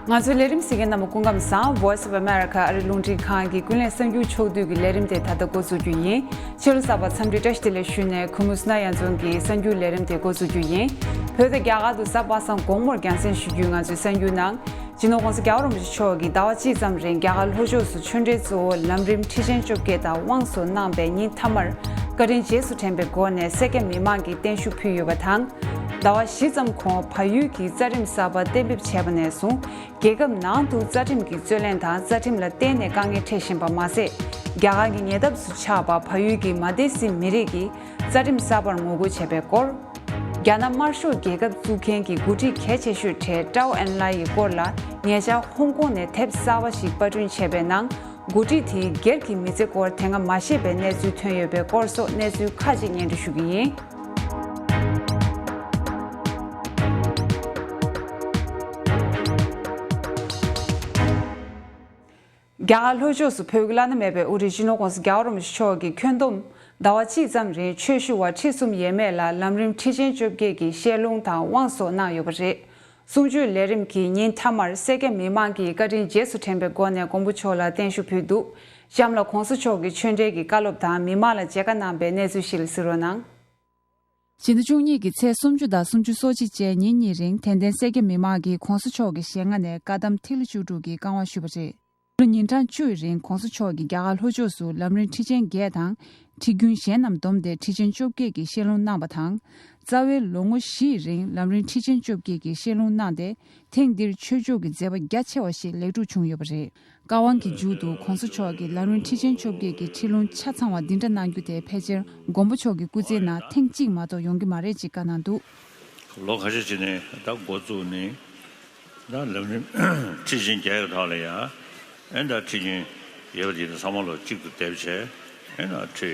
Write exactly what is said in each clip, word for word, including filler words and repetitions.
ང་ཚོའི་ལས་རིམ་གཟིགས་མཁན་རྣམ་པ་སྐུ་ཁམས་བཟང་། Voice of America ཨ་རི་རླུང་འཕྲིན་ཁང་གི་ཀུན་གླེང་གསར་འགྱུར་ཕྱོགས་བསྡུས་ཀྱི་ལས་རིམ་དེ་ད་ལྟ་འགོ་འཛུགས་རྒྱུ་ཡིན། ཕྱི་ལོ་གསར་པ་འཚམས་འདྲི་བཀྲ་ཤིས་བདེ་ལེགས་ཞུས་ནས། ཁུ་མུ་སྣ་ཡ་རྫོང་གི་གསར་འགྱུར་ལས་རིམ་དེ་འགོ་འཛུགས་རྒྱུ་ཡིན། བོད་དང་རྒྱ་གར་དུ་གཟའ་པ་སངས་དགོང་མོར་རྒྱང་སྲིང་ཞུ་རྒྱུའི་ང་ཚོའི་གསར་འགྱུར་ནང་། སྤྱི་ནོར་༸གོང་ས་༸རྒྱལ་བ་རིན་པོ་ཆེ་མཆོག་གིས་ཟླ་བ་གཅིག་ཙམ་རིང་རྒྱ་གར་ལྷོ་ཕྱོགས་སུ་ཆོས་འབྲེལ་གཙོ་བོ་ལམ་རིམ་ཁྲི་ཆེན་བཅོ་བརྒྱད་དང་དབང་སོར་གནང་བའི་ཉིན་མཐའ་མར་བཀའ་དྲིན་རྗེས་སུ་དྲན་པའི་སྒོ་ནས་སེར་སྐྱ་མི་མང་གིས་བརྟན་བཞུགས་ཕུལ་ཡོད་པ་དང་། ཟླ་བ་བཞི་ཙམ་གོང་བལ་ཡུལ་གྱི་རྩ་ཁྲིམས་གསར་པ་གཏན་འབེབས་བྱས་པ་ནས་བཟུང་། རྒྱལ་ཁབ་ནང་དུ་རྩ་ཁྲིམས་ཀྱི་རྩོད་གླེང་དང་རྩ་ཁྲིམས་ལ་བརྟེན་ནས་དཀའ་ངལ་འཕྲད་བཞིན་པ་མ་ཟད། རྒྱ་གར་གྱི་ཉེ་འདབས་སུ་ཆགས་པ་བལ་ཡུལ་གྱི་མ་དེ་སི་མི་རིགས་ཀྱིས་རྩ་ཁྲིམས་གསར་པར་ངོ་རྒོལ་བྱས་པའི་སྐོར། རྒྱ་ནག་དམར་ཤོག་རྒྱལ་ཁབ་བཙུགས་མཁན་གྱི་འགོ་ཁྲིད་གལ་ཆེ་ཤོས་གྲས་ཀྲའོ་ཨེན་ལའེ་ཡི་སྐོར་ལ་ཉེ་ཆར་ཧོང་ཀོང་ནས་དེབ་གསར་པ་ཞིག་པར་སྐྲུན་བྱས་པའི་ནང་། འགོ་ཁྲིད་དེའི་སྒེར་གྱི་མི་ཚེ་སྐོར་དེ་སྔ་མ་ཤེས་པའི་གནས་ཚུལ་ཐོན་ཡོད་པའི་སྐོར་སོགས་གནས་ཚུལ་ཁག་ཅིག་སྙན་སྒྲོན་ཞུ་གི་ཡིན། རྒྱ་གར་ལྷོ་ཕྱོགས་སུ་བོད་ཀྱི་བླ་ན་མེད་པའི་དབུ་ཁྲིད་སྤྱི་ནོར་༸གོང་ས་༸རྒྱལ་བ་རིན་པོ་ཆེ་མཆོག་གིས་ཁྱོན་བསྡོམས་ཟླ་བ་གཅིག་ཙམ་རིང་ཆོས་ཞུ་བ་ཁྲི་གསུམ་ཡས་མས་ལ་ལམ་རིམ་ཁྲི་ཆེན་བཅོ་བརྒྱད་ཀྱི་བཤད་ལུང་དང་དབང་སོགས་གནང་ཡོད་པ་རེད། གསུང་ཆོས་ལས་རིམ་གྱི་ཉིན་མཐའ་མར་སེར་སྐྱ་མི་མང་གིས་བཀའ་དྲིན་རྗེས་སུ་དྲན་པའི་སྒོ་ནས་མགོན་པོ་མཆོག་ལ་བརྟན་བཞུགས་ཕུལ་འདུག་གཤམ་ལ་༸གོང་ས་མཆོག་གི་ཆོས་འབྲེལ་གྱི་བཀའ་སློབ་དང་མི་མང་ལ་མཇལ་ཁ་གནང་པའི་གནས་ཚུལ་ཞིག་ལ་གཟིགས་རོགས་གནང་། ཕྱི་ཟླ་བཅུ་གཉིས་ཀྱི་ཚེས་སུམ་ཅུ་དང་སུམ་ཅུ་སོ་གཅིག་བཅས་ཉིན་གཉིས་རིང་དད་ལྡན་སེར་སྐྱ་མི་མང་གིས་༸གོང་ས་མཆོག་གི་ཞལ་སྔ་ནས་བཀའ་གདམས་ཐིག་ལེ་བཅུ་དྲུག་གི་བསྐང་བ་ཞུས་པ་རེད། ལོ་ཉིན་གྲངས་བཅུའི་རིང་༸གོང་ས་མཆོག་གིས་རྒྱ་གར་ལྷོ་ཕྱོགས་སུ་ལམ་རིམ་ཁྲི་ཆེན་བརྒྱད་དང་། ཁྲི་རྒྱུན་གཞན་རྣམས་བསྡོམས་ཏེ་ཁྲི་ཆེན་བཅོ་བརྒྱད་ཀྱི་བཤད་ལུང་གནང་བ་དང་། རྩ་བའི་ལོ་ངོ་བཞིའི་རིང་ལམ་རིམ་ཁྲི་ཆེན་བཅོ་བརྒྱད་ཀྱི་བཤད་ལུང་གནང་སྟེ། ཐེངས་འདིར་ཆོས་ཕྱོགས་ཀྱི་མཛད་པ་རྒྱ་ཆེ་བ་ཞིག་ལེགས་གྲུབ་བྱུང་ཡོད་པ་རེད། བཀའ་དབང་གི་མཇུག་ཏུ་༸གོང་ས་མཆོག་གིས་ལམ་རིམ་ཁྲི་ཆེན་བཅོ་བརྒྱད་ཀྱི་ཁྲིད་ལུང་ཆ་ཚང་བ་འདི་འདྲ་གནང་རྒྱུ་དེ་ཕལ་ཆེར་མགོན་པོ་མཆོག་གི་སྐུ་ཚེའི་ནང་ཐེངས་གཅིག་མ་གཏོགས་ཡོང་གི་མ་རེད་ཅེས་བཀའ་གནང་འདུག་ལོ་ཁ་ཤས་ཅིག་ནས་ད་འགོ་བཙུགས་ནས་ད་ལམ་རིམ་ཁྲི་ཆེན་བརྒྱད་ཀྱི་ཐོག་ལ་ཡང་ཨེ་ད་ཁྲི་རྒྱུན་ཡོད་པ་དེ་ཚང་མ་ལོ་གཅིག་ཏུ་སྡེབ་བྱས་ཨེ་ད་ཁྲི་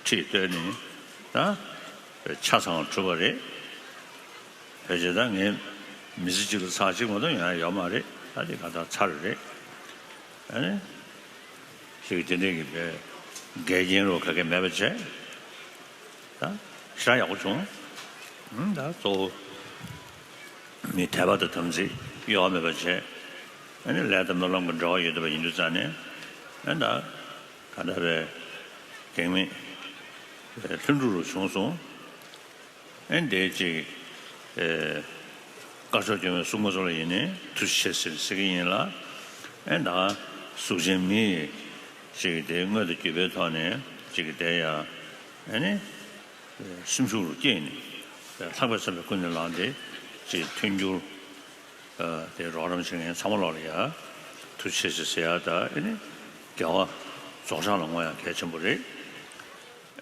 ཁྲི་བཏོན་ནས་ད་ཆ་ཚང་གྲུབ་པ་རེད། ཕལ་ཆེར་ད་ངའི་མི་ཚེ་གཅིག་ལ་ཚར་གཅིག་མ་གཏོགས་ཡང་ཡོད་མ་རེད། ད་དེ་ག་ད་ཚར་རེད། ཨ་ནི། ཞིག་དེ་འདྲས་ཀྱི་བས་འགལ་རྐྱེན་རོ་ག་གེ་མེད་པ་བྱས། ད་ཞེ་དྲག་ཡག་པོ་བྱུང་། ཨང་ད་གཙོ་བོ་མི་དད་པ་དང་དམ་ཚིག་གཡོ་བ་མེད་པ་བྱས། ཨ་ནི་ལས་དང་སྨོན་ལམ་གྱི་འབྲེལ་བ་ཡོད་བསྡད་པ་ཡིན་དུས་ཙང་ནས་ཨ་ད་ག་ད་བས་གེགས་མེད་ལྷུན་གྲུབ་རུ་བྱུང་སོང་། ཨེ་འདི་ཅིག་ཨེ་དཀར་ཕྱོགས་སྐྱོང་བའི་སྲུང་མ་ཚོ་ལ་ཡིན་ནའི་ཐུགས་རྗེ་ཆེ་ཟེར་ཟེར་གྱི་ཡིན་ལ། ཨེ་ད་གཟུགས་ཅན་མི་ཡི་ཅིག་དེ་དངོས་དང་བརྒྱུད་པའི་ཐོག་ནས་ཅིག་དེ་ཡང་ཨེ་ནི་སེམས་ཤུགས་རུ་སྐྱེས་ནས་ལྷག་པའི་བསམ་པའི་ཀུན་ནས་བསླངས་ཏེ་ཅིག་མཐུན་འགྱུར་དེ་རོགས་རམ་བྱེད་མཁན་ཚང་མ་ལོག་ལ་ཡ་ཐུགས་རྗེ་ཆེ་ཟེར་ཡ་ད་ཨེ་ནི་དགེ་བ་རྫོགས་བྱང་ལ་བསྔོ་ཡ་གལ་ཆེན་པོ་རེད།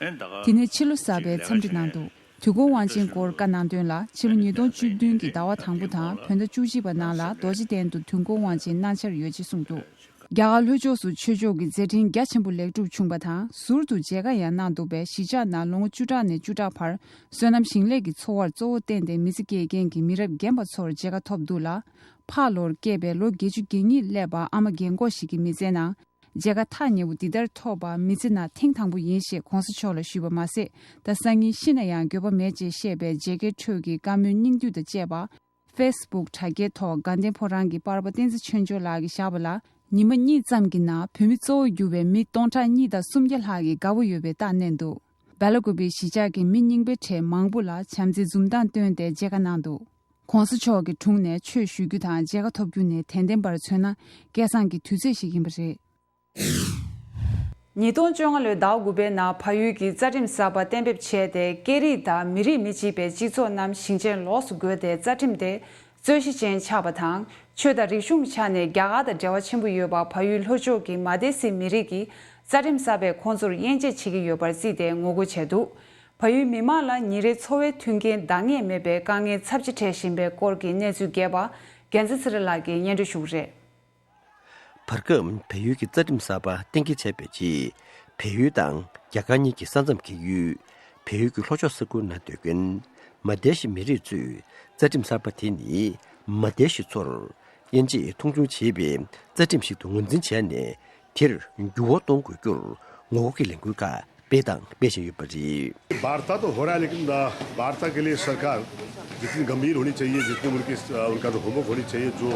ཨེ་ད་ག་དེ་ནས་ཕྱི་ལོ་གསར་པའི་འཚམས་འདྲི་གནང་འདུག་དུས་འཁོར་དབང་ཆེན་སྐོར་བཀའ་གནང་དོན་ལ་ཕྱི་ལོ་ཉིས་སྟོང་བཅུ་བདུན་གྱི་ཟླ་བ་དང་པོ་དང་བོད་ཟླ་བཅུ་གཅིག་པ་ནང་ལ་རྡོ་རྗེ་གདན་དུ་དུས་འཁོར་དབང་ཆེན་གནང་འཆར་ཡོད་ཅེས་གསུངས་འདུག་རྒྱ་གར་ལྷོ་ཕྱོགས་སུ་ཆོས་ཕྱོགས་ཀྱི་མཛད་འཕྲིན་རྒྱ་ཆེན་པོ་ལེགས་གྲུབ་བྱུང་བ་དང་ཟུར་དུ་མཇལ་ཁ་ཡང་གནང་འདུག་པས། གཞིས་ཆགས་ནང་ལོ་ངོ་བཅུ་ཕྲག་ནས་བཅུ་ཕྲག་བར་བསོད་ནམས་ཞིང་ལས་ཀྱི་འཚོ་བར་གཙོ་བོ་བརྟེན་ཏེ་མི་ཚེ་སྐྱེལ་མཁན་གྱི་མི་རབས་རྒན་པ་ཚོར་མཇལ་ཁ་ཐོབ་འདུག་ལ། ཕག་ལོར་སྐྱེས་པའི་ལོ་བརྒྱད་ཅུ་གྱ་གཉིས་སླེབས་པ་ཨ་མ་རྒན་གོག་ཞིག་གི་མི་ཚེའི་ནང་། མཇལ་ཁ་ཐག་ཉེ་བོ་འདི་ལྟར་ཐོབ་པ་མི་ཚེ་ནང་ཐེངས་དང་པོ་ཡིན་ཞེས་གོང་ས་མཆོག་ལ་ཞུས་པ་མ་ཟད། ད་སང་ཉིན་ཤི་ན་ཡང་འགྱོད་པ་མེད་ཅེས་བཤད་པའི་མཇལ་ཁའི་ཁྲོད་ཀྱི་བཀའ་མོལ་སྙིང་བསྡུས་དང་བཅས་པ། ཕེ་སི་བུག་དྲ་རྒྱའི་ཐོག་དགའ་ལྡན་ཕོ་བྲང་གི་པར་པ་བསྟན་འཛིན་ཆོས་འབྱོར་ལགས་ཀྱིས་བཞག་པ་ལ། ཉི་མ་གཉིས་ཙམ་གྱི་ནང་བོད་མི་གཙོ་བོར་གྱུར་པའི་མི་སྟོང་ཕྲག་གཉིས་དང་སུམ་བརྒྱ་ལྷག་གིས་དགའ་པོ་ཡོད་པའི་རྟགས་བསྣན་འདུག་སྦེ་ལ་ཀུ་པེ་གཞིས་ཆགས་ཀྱི་མི་རྙིང་པའི་གྲས་མང་པོ་ལ་བྱམས་བརྩེའི་འཛུམ་མདངས་བསྟན་ཏེ་མཇལ་ཁ་གནང་འདུག་གོང་ས་མཆོག་གི་དྲུང་ནས་ཆོས་ཞུ་རྒྱུ་དང་མཇལ་ཁ་ཐོབ་རྒྱུ་ནི་དད་ལྡན་པར་མཚོན་ན་སྐལ་བཟང་གི་དུས་ཚོད་ཞིག་ཡིན་པ་རེད། ཉིས་སྟོང་བཅོ་ལྔ་ལོའི་ཟླ་དགུ་པའི་ནང་བལ་ཡུལ་གྱིས་རྩ་ཁྲིམས་གསར་པ་གཏན་འབེབས་བྱས་ཏེ། སྐད་རིགས་དང་མི་རིགས་མི་གཅིག་པའི་སྤྱི་ཚོགས་རྣམས་ཞིང་ཆེན་ལོགས་སུ་བགོས་ཏེ། རྩ་ཁྲིམས་དེ་རྩོད་གཞི་ཅན་ཆགས་པ་དང་། ཆོས་དང་རིག་གཞུང་ཆ་ནས་རྒྱ་གར་དང་འབྲེལ་བ་ཆེན་པོ་ཡོད་པ་བལ་ཡུལ་ལྷོ་ཕྱོགས་ཀྱི་མ་དེ་སི་མི་རིགས་ཀྱི་རྩ་ཁྲིམས་གསར་པས་ཁོང་ཚོར་དབྱེ་འབྱེད་བྱེད་ཀྱི་ཡོད་པར་བརྩིས་ཏེ་ངོ་རྒོལ་བྱས་འདུག་བལ་ཡུལ་མི་མང་ལ་ཉིན་རེའི་འཚོ་བའི་མཐུན་རྐྱེན་འདང་ངེས་མེད་པའི་དཀའ་ངལ་ཚབས་ཆེ་འཕྲད་བཞིན་པའི་སྐོར་གྱི་གནས་ཚུལ་རྒྱས་པ་རྒྱལ་མཚན་ཚེ་རིང་ལགས་ཀྱིས་སྙན་སྒྲོན་ཞུ་གི་རེད། བར་སྐབས་བལ་ཡུལ་གྱི་རྩ་ཁྲིམས་གསར་པ་གཏན་འཁེལ་བྱས་པའི་རྗེས། བལ་ཡུལ་དང་རྒྱ་གར་གཉིས་ཀྱི་ས་མཚམས་བརྒལ་ཡུལ། བལ་ཡུལ་གྱི་ལྷོ་ཕྱོགས་ས་ཁུལ་ནང་སྡོད་མཁན་མ་དེ་ཤི་མི་རིགས་ཚོས་རྩ་ཁྲིམས་གསར་པ་དེ་ནི་མ་དེ་ཤི་ཚོར་དབྱེ་འབྱེད་མཐོང་ཆུང་བྱེད་པའི་རྩ་ཁྲིམས་ཤིག་ཏུ་ངོས་འཛིན་བྱས་ནས། དེར་འགྱུར་བ་གཏོང་དགོས་རྒྱུར་ངོ་རྒོལ་གྱི་ལས་འགུལ་ཁག་སྤེལ་དང་སྤེལ་བཞིན་ཡོད་པ་རེད། वार्ता तो हो रहा है, लेकिन वार्ता के लिए सरकार जितनी गंभीर होनी चाहिए, जितनी उनकी, उनका जो होमवर्क होनी चाहिए, जो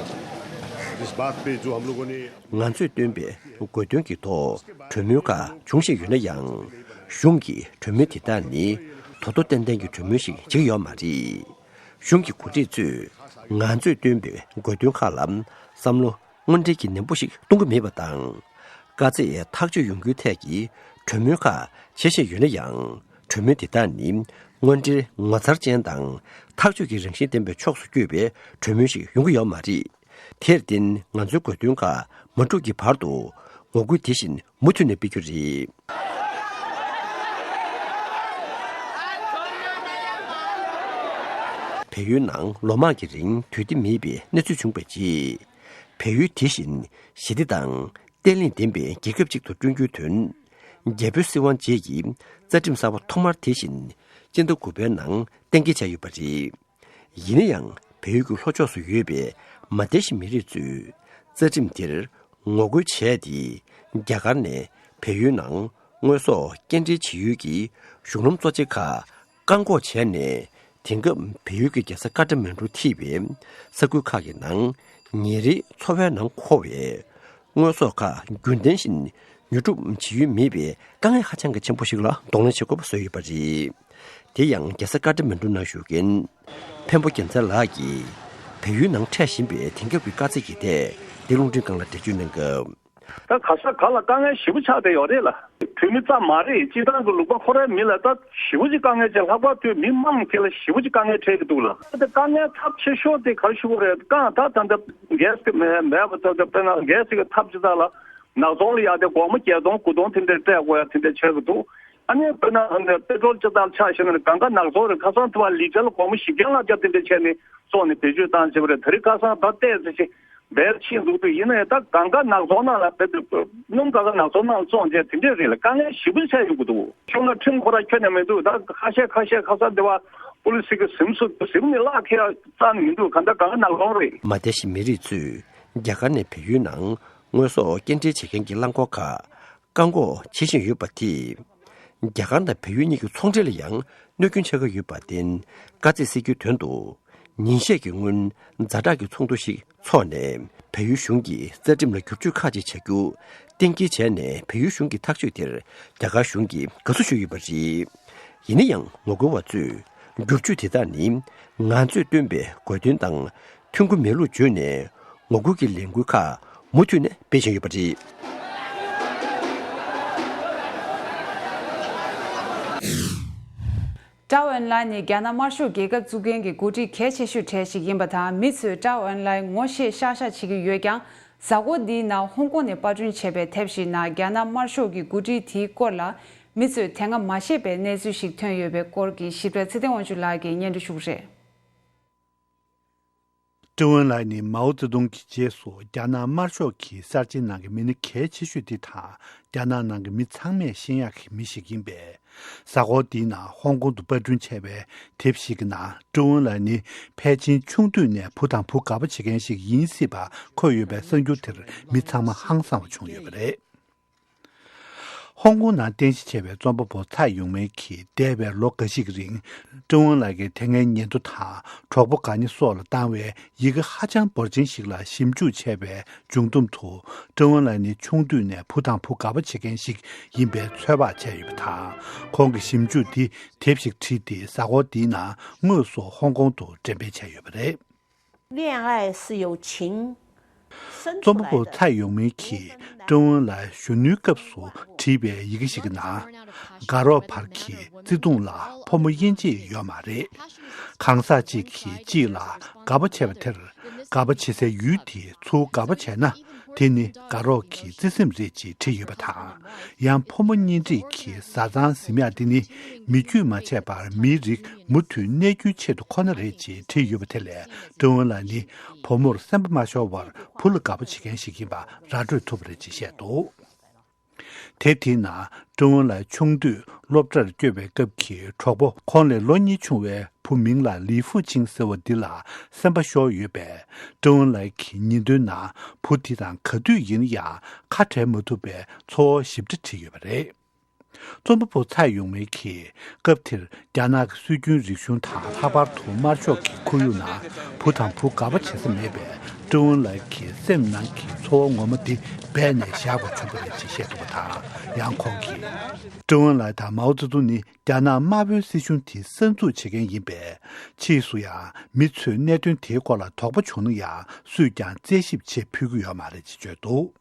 इस बात पे जो हम लोगों ने ང་ཚོས་བཏོན་པའི་དགོས་འདུན་གྱི་ཐོག་གྲོས་མོལ་ཁག་འབྱུང་བཞིན་ཡོད་ན་ཡང་། གཞུང་གིས་གྲོས་མོལ་དེ་དག་ནི་དོ་དོ་ཏན་ཏན་གྱི་གྲོས་མོལ་ཞིག་བྱེད་ཀྱི་ཡོད་མ་རེད། གཞུང་གི་འགོ་ཁྲིད་ཚོས་ང་ཚོས་བཏོན་པའི་དགོས་འདུན་ཁག་ལ་བསམ་བློ་དངོས་འབྲེལ་གྱི་ནན་པོ་ཞིག་གཏོང་གི་མེད་པ་དང་། དཀའ་ཚེགས་ཐག་གཅོད་ཡོང་རྒྱུའི་ཐད་ཀྱི་གྲོས་མོལ་ཁག་བྱེད་བཞིན་ཡོད་ན་ཡང་། གྲོས་མོལ་དེ་དག་ནི་དངོས་འབྲེལ་ངོ་མཚར་ཅན་དང་ཐག་གཅོད་ཀྱི་རང་བཞིན་ལྡན་པའི་ཕྱོགས་སུ་བསྐྱོད་པའི་གྲོས་མོལ་ཞིག་ཡོང་གི་ཡོད་མ་རེད། དེར་བརྟེན་ང་ཚོའི་དགོས་འདུན་ཁག་མ་འགྲུབ་ཀྱི་བར་དུ་ངོ་རྒོལ་དེ་བཞིན་མུ་མཐུད་ནས་སྤེལ་རྒྱུ་རེད། བལ་ཡུལ་ནང་ལོ་མང་གི་རིང་དུས་བདེ་མེད་པའི་གནས་ཚུལ་བྱུང་བའི་རྗེས། བལ་ཡུལ་དེ་བཞིན་ཞི་བདེ་དང་བརྟན་ལྷིང་ལྡན་པའི་རྒྱལ་ཁབ་ཅིག་ཏུ་བསྐྲུན་རྒྱུའི་དོན། རྒྱལ་པོའི་སྲིད་དབང་རྗེས་ཀྱི་རྩ་ཁྲིམས་གསར་པ་ཐོག་མར་དེ་བཞིན་སྤྱི་ཟླ་དགུ་པའི་ནང་གཏན་འཁེལ་བྱས་ཡོད་པ་རེད། ཡིན་ན་ཡང་བལ་ཡུལ་གྱི་ལྷོ་ཕྱོགས་སུ་ཡོད་པའི་མ་དེ་ཤི་མི་རིགས་ཚོས་རྩ་ཁྲིམས་དེར་ངོ་རྒོལ་བྱས་ཏེ། རྒྱ་གར་ནས་བལ་ཡུལ་ནང་དངོས་ཟོག་སྐྱེལ་འདྲེན་བྱེད་ཡུལ་གྱི་གཞུང་ལམ་གཙོ་ཆེ་ཁག་བཀག་འགོག་བྱས་ནས། དེང་སྐབས་བལ་ཡུལ་གྱི་རྒྱལ་ས་ཀ་ཏ་མན་གྲུ་ཐེ་བའི་ས་ཁུལ་ཁག་གི་ནང་ཉིན་རེའི་འཚོ་བའི་ནང་མཁོ་བའི་དངོས་ཟོག་ཁག་རྒྱུན་ལྡན་བཞིན་ཉོ་སྒྲུབ་བྱེད་ཡུལ་མེད་པའི་དཀའ་ངལ་ཧ་ཅང་གི་ཆེན་པོ་ཞིག་ལ་གདོང་ལེན་བྱེད་དགོས་པ་བཟོས་ཡོད་པ་རེད། དེ་ཡང་རྒྱལ་ས་ཀ་ཏ་མན་གྲུ་ནང་བཞུགས་མཁན་འཕན་པོ་རྒྱལ་མཚན་ལགས་ཀྱིས་བལ་ཡུལ་ནང་འཕྲད་བཞིན་པའི་དེང་སྐབས་ཀྱི་དཀའ་ཚེགས་ཀྱི་ཐད་འདི་རླུང་འཕྲིན་ཁང་ལ་འགྲེལ་བརྗོད་གནང་སྐབས། ད་ག་ས་ག་ལ་དཀའ་ངལ་ཞེ་པོ་ཆགས་བསྡད་ཡོད་རེད་ལ། བོད་མི་ཙམ་མ་རེད། སྤྱིར་བཏང་གི་ལུང་པ་ཁོ་རའི་མི་ལ་ད་ཞེ་པོ་ཅིག་དཀའ་ངལ་ཆེ། ལྷག་པར་དུ་མི་མང་དེ་ལ་ཞེ་པོ་ཅིག་དཀའ་ངལ་འཕྲད་ཀྱི་འདུག་ལ། ད་དཀའ་ངལ་ཚབས་ཆེ་ཤོས་དེ་ག་རེ་ཞུ་དགོས་རེད། རྐང་ཐང་ད་ལྟ་གལ་སྲིད་མེད་མེད་པ་ད་ལྟ་དཔེར་ན་གལ་སྲིད་ཀྱི་ཐབས་ཅི་ལྟར་ལ་ནག་ཚོང་ལ་ཡག་དེ་སྒོར་མོ་བརྒྱད་སྟོང་དགུ་སྟོང་དེ་འདྲ་སྤྲད་དགོས་ཡ་དེ་འདྲ་ཆགས་ཀྱི་འདུག། ཨ་ནི་དཔེར་ན་པེ་ཏྲོལ་ཅི་ལྟར་ཆགས་ཤེ་ན་གང་ག་ནག་ཚོང་རེད། ཁ་སང་དུ་བ་ལི་ཊར་ལ་སྒོར་མོ་བཞི་བརྒྱ་ལྔ་བརྒྱ་དེ་འདྲ་བྱས་ནས་བཙོང་ནས་བེད་སྤྱོད་བཏང་བྱས་པ་རེད། ད་རེས་ཁ་སང་ད་བལྟས་ཚེ་ཆེ། བལ་ཕྱིན་འདུག་དུས་ཡིན་ནའི་ད་གང་ག་ནག་ཚོང་ནང་ལ་བལ་དུ་སྣུམ་གང་ག་ནག་ཚོང་ནང་ལ་བཙོང་བྱས་དེ་འདྲས་རེད་ལ། དཀའ་ངལ་ཞེ་པོ་ཆགས་ཡོང་གི་འདུག། ཤོང་ན་ཁྲིམས་ཁོ་ར་ཁྱོན་ནས་མི་འདུག། ད་ཁ་ཤས་ཁ་ཤས་ཁ་སང་འདི་བ་པུ་ལི་སི་གི་གཟིམ་སུ་གཟིམ་ནས་གླགས་ཁེལ་རྩ་ནས་མི་འདུག། གང་ལྟར་གང་ག་ནག་ཚོང་རེད། མ་དེ་ཤི་མི་རིགས་ཚོས་རྒྱ་གར་ནས་བལ་ཡུལ་ནང་དངོས་ཟོག་སྐྱེལ་འདྲེན་བྱེད་མཁན་གྱི་རླངས་འཁོར་ཁག་བཀག་འགོག་བྱེད་བཞིན་ཡོད་པ་དེས། རྒྱ་གར་དང་བལ་ཡུལ་གཉིས་ཀྱི་ཚོང་འབྲེལ་ལ་ཡང་གནོད་སྐྱོན་ཆེ་ཁག་ཡོད་པར་བརྟེན། དཀའ་ཚེགས་སེལ་རྒྱུའི་དོན་དུ། ཉིན་ཤས་ཀྱི་སྔོན་ཛ་དྲག་གི་ཚོགས་འདུ་ཞིག་འཚོགས་ནས། བལ་ཡུལ་གཞུང་གིས་རྩ་ཁྲིམས་ལ་བསྒྱུར་བཅོས་ཁག་ཅིག་བྱ་རྒྱུ་གཏན་འཁེལ་བྱས་ནས། བལ་ཡུལ་གཞུང་གི་ཐག་གཅོད་དེར་རྒྱ་གར་གཞུང་གིས་དགའ་བསུ་ཞུས་ཡོད་པ་རེད། ཡིན་ན་ཡང་ངོ་རྒོལ་བ་ཚོས་བསྒྱུར་བཅོས་དེ་དག་ནི་ང་ཚོས་བཏོན་པའི་དགོས་འདུན་དང་མཐུན་གྱི་མེད་ལུགས་བརྗོད་ནས། ངོ་རྒོལ་གྱི་ལས་འགུལ་ཁག་མུ་མཐུད་ནས་སྤེལ་བཞིན་ཡོད་པ་རེད། ཀྲའོ་ཨེན་ལའེ་ནི་རྒྱ་ནག་དམར་ཤོག་རྒྱལ་ཁབ་བཙུགས་མཁན་གྱི་འགོ་ཁྲིད་གལ་ཆེ་ཤོས་གྲས་ཤིག་ཡིན་པ་དང་། མི་ཚོས་ཀྲའོ་ཨེན་ལའེ་ངོ་ཤེས་ཤག་ཤག་བྱེད་ཀྱི་ཡོད་ཀྱང་། གཟའ་འཁོར་འདིའི་ནང་ཧོང་ཀོང་ནས་པར་སྐྲུན་བྱས་པའི་དེབ་ཞིག་ནང་རྒྱ་ནག་དམར་ཤོག་གི་འགོ་ཁྲིད་དེའི་སྐོར་ལ་མི་ཚོས་དེ་སྔ་མ་ཤེས་པའི་གནས་ཚུལ་ཞིག་ཐོན་ཡོད་པའི་སྐོར་གྱི་ཞིབ་ཕྲ་ཚེ་བརྟན་དབང་ཕྱུག་ལགས་ཀྱིས་སྙན་སྒྲོན་ཞུ་གི་རེད། ཀྲེང་ཝུན་ལའེ་ནི་མའོ་ཙེ་ཏུང་གི་རྗེས་སུ་རྒྱ་ནག་དམར་ཤོག་གི་གསར་བརྗེའི་ནང་གི་མི་སྣ་གལ་ཆེ་ཤོས་དེ་དང་། རྒྱ་ནག་ནང་གི་མི་ཚང་མས་ཤེས་ཡག་གི་མི་ཞིག་ཡིན་པས། གཟའ་འཁོར་འདིའི་ནང་ཧོང་ཀོང་དུ་པར་སྐྲུན་བྱས་པའི་དེབ་ཞིག་གི་ནང་། ཀྲེང་ཝུན་ལའེ་ནི་ཕལ་ཆེར་ཆུང་དུས་ནས་བུ་དང་བུ་དགའ་པོ་བྱེད་མཁན་ཞིག་ཡིན་སྲིད་པ་འཁོད་ཡོད་པའི་གསར་འགྱུར་དེར་མི་ཚང་མ་ཧང་སངས་པ་བྱུང་ཡོད་པ་རེད། ཧོང་ཀོང་ནང་རྟེན་གཞི་བྱས་པའི་རྩོམ་པ་པོ་ཚའེ་ཡུང་མིན་གྱིས་འདས་པའི་ལོ་འགའ་ཞིག་གི་རིང་། ཀྲེང་ཝུན་ལའེ་གི་དེ་སྔའི་ཉེན་རྟོག་དང་གྲོགས་པོ་གང་ཉིད་སོགས་ལ་བཏང་བའི་ཡི་གེ་ཧ་ཅང་འབོར་ཆེན་ཞིག་ལ་ཞིབ་འཇུག་བྱས་པའི་འབྱུང་རྩོམ་དུ། ཀྲེང་ཝུན་ལའེ་ནི་ཆུང་དུས་ནས་བུ་དང་བུ་དགའ་པོ་བྱེད་མཁན་ཞིག་ཡིན་པའི་ཚོད་དཔག་བྱས་ཡོད་པ་དང་། ཁོང་གི་ཞིབ་འཇུག་འདི་དེབ་ཞིག་བྲིས་ཏེ། གཟའ་འཁོར་འདིའི་ནང་དངོས་སུ་ཧོང་ཀོང་དུ་འགྲེམས་སྤེལ་བྱས་ཡོད་པ་རེད། 恋爱是友情。 རྩོམ་པ་པོ་ཚའེ་ཡུང་མིན་གྱིས་ཀྲེང་ཝུན་ལའེ་གཞོན་ནུའི་སྐབས་སུ་བྲིས་པའི་ཡི་གེ་ཞིག་གི་ནང་། དགའ་རོགས་བར་གྱི་བརྩེ་དུང་ལ་ཕོ་མོ་དབྱེ་འབྱེད་ཡོད་མ་རེད། གང་ཟག་གཅིག་གིས་གཅིག་ལ་དགའ་པོ་བྱས་པ་དེར། དགའ་པོ་བྱེད་སའི་ཡུལ་དེ་ཚུར་དགའ་པོ་བྱས་ན། དེ་ནི་དགའ་རོགས་ཀྱི་བརྩེ་སེམས་རེད་ཅེས་བྲིས་ཡོད་པ་དང་། ཡང་ཕོ་མོ་གཉེན་སྒྲིག་གི་བཟའ་ཚང་ཟིན་ཡག་འདི་ནི་མི་རྒྱུད་མ་ཆད་པར་མིའི་རིགས་མུ་མཐུད་གནས་རྒྱུའི་ཆེད་དུ་ཁོ་ན་རེད་ཅེས་བྲིས་ཡོད་པ་དེ་ལས། ཀྲེང་ཝུན་ལའེ་ནི་བུ་མོར་སེམས་པ་མ་ཤོར་བར་བུ་ལ་དགའ་པོ་བྱེད་མཁན་ཞིག་ཡིན་པ་ར་སྤྲོད་ཐུབ་པ་རེད་ཅེས་བཤད་འདུག། དེབ་དེའི་ནང་ཀྲེང་ཝུན་ལའེ་ཆུང་དུས་སློབ་གྲྭར་བསྐྱོད་པའི་སྐབས་ཀྱི་གྲོགས་པོ་ཁོང་ལས་ལོ་གཉིས་ཆུང་བའི་བུ་མིང་ལ་ལི་ཧྥུ་ཅིང་ཟེར་བ་འདི་ལ་སེམས་པ་ཤོར་ཡོད་པས། ཀྲེང་ཝུན་ལའེ་གྱི་ཉིན་ཐོའི་ནང་བུ་དེ་དང་ག་དུས་ཡིན་ཡང་ཁ་བྲལ་མ་ཐུབ་པའི་ཚོར་བ་ཞིབ་ཕྲ་བྲིས་ཡོད་པ་རེད། རྩོམ་པ་པོ་ཚའེ་ཡུང་མིན་གྱིས་སྐབས་དེར་རྒྱ་ནག་གི་སྲོལ་རྒྱུན་རིག་གཞུང་དང་། ལྷག་པར་དུ་དམར་ཤོག་གི་ཁོར་ཡུག་ནང་བུ་དང་བུ་དགའ་པོ་བྱེད་ས་མེད་པའི་ ཀྲུང་ཨུན་ལགས་ཀྱི་སེམས་ནང་གི་ཚོར་བ་ངོ་མ་དེ་སྦས་ནས་བཞག་པ་ཚོར་བ་རེད་ཅེས་བཤད་འདུག་པ་དང་། ཡང་ཁོང་གིས། ཀྲུང་ཨུན་ལགས་དང་མའོ་ཙེ་ཏུང་ནི་རྒྱ་ནག་དམར་པོའི་སྲིད་གཞུང་དེ་གསར་འཛུགས་བྱེད་མཁན་ཡིན་པས། ཕྱིས་སུ་ཡང་མི་ཚོས་གནད་དོན་དེའི་སྐོར་ལ་དོགས་པ་བྱུང་ན་ཡང་སུས་ཀྱང་རྩད་ཞིབ་བྱེད་ཕོད་ཀྱི་ཡོད་མ་རེད་ཅེས་བརྗོད་འདུག་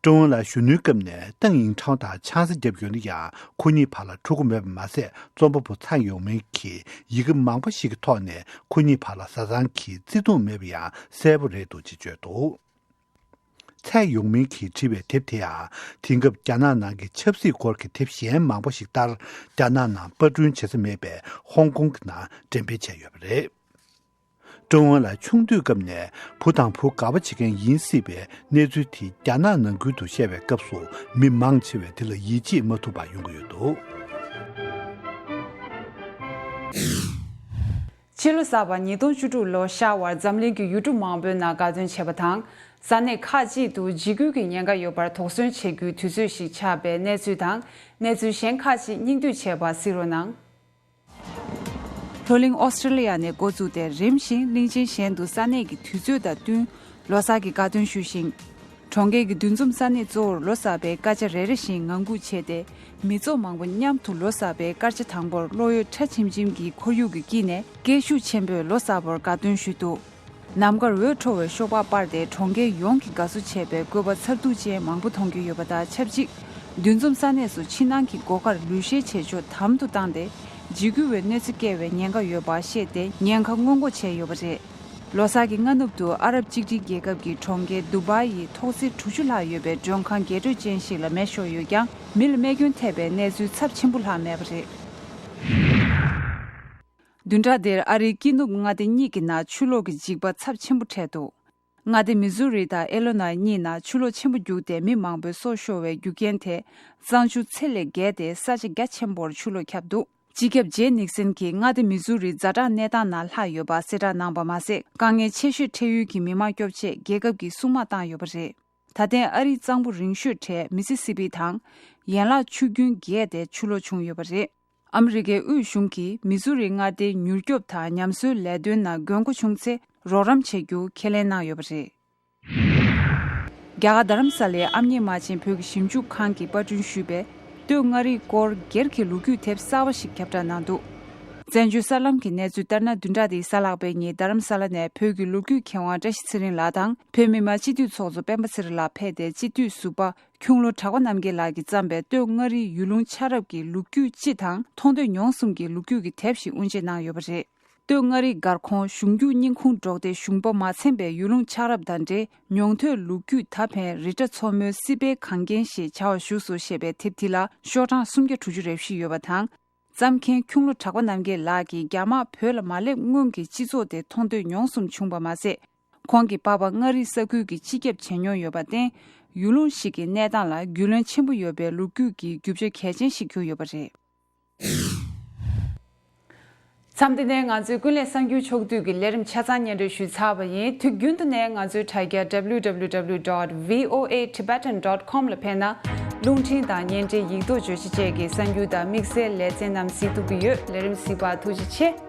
ཀྲུང་ཨུན་ལ་གཞོན་ནུའི་སྐབས་ནས་ཏེང་ཡིང་ཁྲའོ་དང་ཆང་ས་བརྒྱབ་ཡོད་ན་ཡང་། ཁོ་གཉིས་བར་ལ་འཁྲུག་པ་མེད་པ་མ་ཟད། རྩོམ་པ་པོ་ཚའེ་ཡོང་མིན་གྱིས་ཡི་གེ་མང་པོ་ཞིག་གི་ཐོག་ནས་ཁོ་གཉིས་བར་ལ་བཟའ་ཚང་གི་བརྩེ་དུང་མེད་པ་ཡང་གསལ་པོ་རེད་འདུག་ཅེས་བརྗོད་འདུག་ཚའེ་ཡོང་མིན་གྱིས་བྲིས་པའི་དེབ་དེ་ཡང་། དེང་སྐབས་རྒྱ་ནག་ནང་གི་ཆབ་སྲིད་སྐོར་གྱི་དེབ་གཞན་མང་པོ་ཞིག་ལྟར། རྒྱ་ནག་ནང་པར་སྐྲུན་བྱེད་ས་མེད་པས། ཧོང་ཀོང་གི་ནང་འགྲེམས་སྤེལ་བྱས་ཡོད་པ་རེད། ཀྲུང་ཨུན་ལགས་ཆུང་དུས་སྐབས་ནས་བུ་དང་བུ་དགའ་བ་བྱེད་མཁན་ཡིན་སྲིད་པའི་གནས་ཚུལ་དེ་རྒྱ་ནག་ནང་ཁུལ་དུ་བཤད་པའི་སྐབས་སུ་མི་མང་ཆེ་བས་དེ་ལ་ཡིད་ཆེས་མ་ཐུབ་པ་ཡོང་གི་ཡོད་འདུག་ཕྱི་ལོ་གསར་པ་ཉིས་སྟོང་བཅུ་དྲུག་ལོ་ཤར་བར་འཛམ་གླིང་གི་ཡུལ་གྲུ་མང་པོའི་ནང་དགའ་སྟོན་བྱས་པ་དང་། ས་གནས་ཁག་ཅིག་ཏུ་འཇིགས་སྐུལ་གྱི་ཉེན་ཁ་ཡོད་པར་དོགས་ཟོན་བྱེད་རྒྱུའི་དུས་ཚོད་ཞིག་ཆགས་པའི་གནས་ཚུལ་དང་། གནས་ཚུལ་གཞན་ཁག་ཅིག་སྙིང་བསྡུས་བྱས་པ་གཟིགས་རོགས་གནང་། ལྷོ་གླིང་ཨོ་སི་ཀྲི་ལི་ཡ་ནས་འགོ་བཙུགས་ཏེ། རིམ་བཞིན་གླིང་ཆེན་གཞན་དུ་ས་གནས་ཀྱི་དུས་ཚོད་དང་བསྟུན་ལོ་གསར་གྱི་དགའ་སྟོན་ཞུ་ཞིང་། གྲོང་ཁྱེར་གྱི་འདུ་འཛོམས་ས་གནས་གཙོ་བོར་ལོ་གསར་པའི་སྐར་ཆ་རེ་རེ་བཞིན་ངང་སྒུག་བྱས་ཏེ། མི་ཚོགས་མང་པོ་མཉམ་དུ་ལོ་གསར་པའི་སྐར་ཆ་དང་པོར་གློག་འོད་ཁྲ་ཆེམ་ཆེམ་གྱི་ཁོར་ཡུག་གི་དཀྱིལ་ནས་སྐད་ཤུགས་ཆེན་པོས་ལོ་གསར་པར་དགའ་སྟོན་ཞུས་འདུག་ནམ་མཁར་འོད་འཕྲོ་བའི་གཤོག་པ་སྤར་ཏེ། གྲོང་ཁྱེར་ཡོངས་ཀྱི་དགའ་བསུ་བྱས་པའི་བཀོད་པ་མཚར་སྡུག་ཅན་མང་པོ་མཐོང་རྒྱུ་ཡོད་པ་དང་ཆབས་ཅིག་འདུ་འཛོམས་ས་གནས་སུ་ཕྱི་ནང་གི་སྒོ་ཁར་ལུས་ཤེད་བྱེད་ཕྱོགས་དམ་དུ་བཏང་སྟེ། འཇིགས་སྐུལ་བའི་གནོད་འཚེ་སྐྱེལ་བའི་ཉེན་ཁ་ཡོད་པ་ཤེས་ཏེ། ཉེན་ཁ་སྔོན་འགོག་བྱས་ཡོད་པ་རེད། ལོ་གསར་གྱི་སྔ་ནུབ་ཏུ། ཨ་རབ་གཅིག་སྒྲིལ་རྒྱལ་ཁབ་ཀྱི་གྲོང་ཁྱེར་དུ་བཱི་ཡི་ཐོག་བརྩེགས་དྲུག་ཅུ་ལྷག་ཡོད་པའི་མགྲོན་ཁང་རྒྱས་སྤྲོས་ཅན་ཞིག་ལ་མེ་ཤོར་ཡོད་ཀྱང་། མི་ལ་རྨས་སྐྱོན་ཐེབས་པའི་གནས་ཚུལ་ཚབས་ཆེན་པོ་ལྷག་མེད་པ་རེད། བདུན་ཕྲག་འདིར་ཨ་རིའི་དཀྱིལ་ནུབ་མངའ་སྡེ་གཉིས་ཀྱི་ནང་ཆུ་ལོག་གི་འཇིགས་པ་ཚབས་ཆེན་པོ་འཕྲད་འདུག་མངའ་སྡེ་མི་ཟུ་རི་དང་ཨེ་ལོ་ནའི་གཉིས་ནང་ཆུ་ལོག་ཆེན་པོ་རྒྱུགས་ཏེ་མི་མང་པོའི་སྲོག་ཤོར་བའི་རྒྱུ་རྐྱེན་དེ། གཙང་ཆུ་ཚད་ལས་བརྒལ་ཏེ་ས་ཆ་རྒྱ་ཆེན་པོར་ཆུ་ལོག་ཁྱབ་འདུག་སྤྱི་ཁྱབ་ཇེ་ནིག་སན་གྱིས་མངའ་སྡེ་མི་ཟུ་རི་ཛ་དྲག་གནས་སྟངས་ནང་ལྷག་ཡོད་པ་གསལ་བསྒྲགས་གནང་པ་མ་ཟད། དཀའ་ངལ་ཆེ་ཤོས་འཕྲད་ཡུལ་གྱི་མི་མང་སྐྱོབ་ཆེད་རྒྱལ་ཁབ་ཀྱིས་སྲུང་དམག་བཏང་ཡོད་པ་རེད། ད་ཐེངས་ཨ་རིའི་གཙང་པོ་རིང་ཤོས་གྲས་མི་སི་སི་པི་དང་། ཡན་ལག་ཆུ་རྒྱུན་བརྒལ་ཏེ་ཆུ་ལོག་བྱུང་ཡོད་པ་རེད། ཨ་མི་རི་ཀའི་དབུས་གཞུང་གིས་མི་ཟུ་རི་མངའ་སྡེའི་མྱུར་སྐྱོབ་དང་ཉམས་གསོའི་ལས་དོན་ནང་དགོས་མཁོ་བྱུང་ཚེ་རོགས་རམ་བྱེད་རྒྱུ་ཁས་ལེན་གནང་ཡོད་པ་རེད། རྒྱ་གར་རྡ་རམ་ས་ལའི་ཨ་མྱེས་རྨ་ཆེན་བོད་ཀྱི་ཞིབ་འཇུག་ཁང་གིས་པར་སྐྲུན་ཞུས་པའི་སྟོད་མངའ་རིས་སྐོར་སྒེར་གྱི་ལོ་རྒྱུས་དེབ་གསར་བ་ཞིག་ཁྱབ་བསྒྲགས་གནང་འདུག་བཙན་བྱོལ་གསར་ལམ་གྱི་གནས་ཚུལ་ལྟར་ན། བདུན་ཕྲག་འདིའི་གཟའ་ལྷག་པའི་ཉིན་རྡ་རམ་ས་ལ་ནས་བོད་ཀྱི་ལོ་རྒྱུས་མཁས་དབང་བཀྲ་ཤིས་ཚེ་རིང་ལགས་དང་། བོད་མི་མང་སྤྱི་འཐུས་ཚོགས་གཙོ་སྤེན་པ་ཚེ་རིང་ལགས་ཕེབས་ཏེ། སྤྱི་འཐུས་ཟུར་པ་ཁྱུང་ལོ་གྲགས་པ་རྣམ་རྒྱལ་ལགས་ཀྱིས་བརྩམས་པའི་སྟོད་མངའ་རིས་ཡུལ་ལུང་ཆགས་རབས་ཀྱི་ལོ་རྒྱུས་སྤྱི་དང་མཐོང་ཐོས་མྱོང་གསུམ་གྱི་ལོ་རྒྱུས་ཀྱི་དེབ་ཞིག་དབུ་འབྱེད་གནང་ཡོད་པ་རེད། སྟོད་མངའ་རིས་སྒར་ཁོངས་གཞུང་རྒྱུག་རྙིང་ཁུངས་འབྲོག་སྡེ་གཞུང་པ་མ་ཚན་པའི་ཡུལ་ལུང་ཆགས་རབས་དང་འབྲེལ་མྱོང་ཐོས་ལོ་རྒྱུས་ད་ཕན་རི་བཀྲ་མཚོ་མོའི་སྲིད་པའི་གངས་རྒྱན་ཞེས་བྱ་བ་བཞུགས་སོ་ཞེས་པའི་དེབ་འདི་ལ་ཤོག་གྲངས་སུམ་བརྒྱ་དྲུག་ཅུ་རེ་བཞི་ཡོད་པ་དང་། བརྩམས་མཁན་ཁྱུང་ལོ་གྲགས་པ་རྣམ་རྒྱལ་ལགས་ཀྱིས་རྒྱ་དམག་བོད་ལ་མ་སླེབས་སྔོན་གྱི་སྤྱི་ཚོགས་དེ་མཐོང་ཐོས་མྱོང་གསུམ་བྱུང་པ་མ་ཟད། ཁོང་གི་པ་ཕ་མངའ་རིས་ས་ཁུལ་གྱི་སྤྱི་ཁྱབ་བྱེད་མྱོང་ཡོད་པར་བརྟེན། ཡུལ་ལུང་ཞིག་གི་གནས་སྟངས་ལ་རྒྱུས་ལོན་ཆེན་པོ་ཡོད་པའི་ལོ་རྒྱུས་ཀྱི་རྒྱུ་ཆ་གལ་ཆེན་ཞིག་གྱུར་ཡོད་པ་རེད། མཚམས་འདི་ནས་ང་ཚོའི་ཀུན་གླེང་གསར་འགྱུར་ཕྱོགས་བསྡུས་ཀྱི་ལས་རིམ་ཆ་ཚང་སྙན་སྒྲོན་ཞུས་ཚར་བ་ཡིན། དུས་རྒྱུན་དུ་ནས་ང་ཚོའི་དྲ་རྒྱ་W W W dot V O A Tibetan dot com ལ་ཕེབས་ན། རླུང་འཕྲིན་དང་བརྙན་འཕྲིན་ཡིག་ཐོག་བརྗོད་གཞི་བཅས་ཀྱི་གསར་འགྱུར་དང་དམིགས་བསལ་ལེ་ཚན་རྣམས་གཟིགས་ཐུབ་ཀྱི་ཡོད། ལས་རིམ་གཟིགས་པར་ཐུགས་རྗེ་ཆེ།